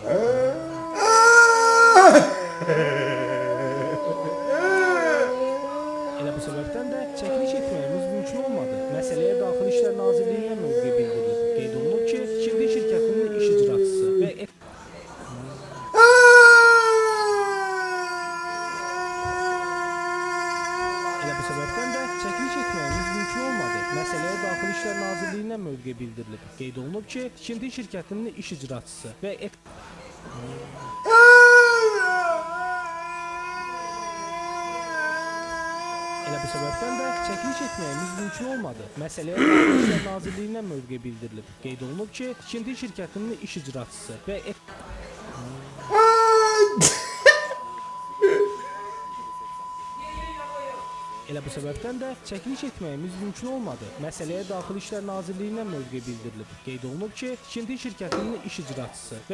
Elə bu səbəbdən də çəkiliş etməyimiz mümkün olmadı. Məsələyə Daxili İşlər Nazirliyinə mövqe bildirilib. Qeyd olunub ki, tikinti şirkətinin iş icraçısı və Elə bu səbəbdən də çəkiliş etməyimiz mümkün olmadı. Məsələyə Daxili İşlər Nazirliyinə mövqe bildirilib. Qeyd olunub ki, tikinti şirkətinin iş icraçısı və Elə bu səbəbdən də çəkiliş etməyimiz mümkün olmadı. Məsələyə Daxili İşlər Nazirliyinə mövqe bildirilib. Qeyd olunub ki, tikinti şirkətinin iş icraçısı və Elə bu səbəbdən də çəkiliş etməyimiz mümkün olmadı. Məsələyə Daxili İşlər Nazirliyinə mövqe bildirilib. Qeyd olunub ki, tikinti şirkətinin iş icraçısı və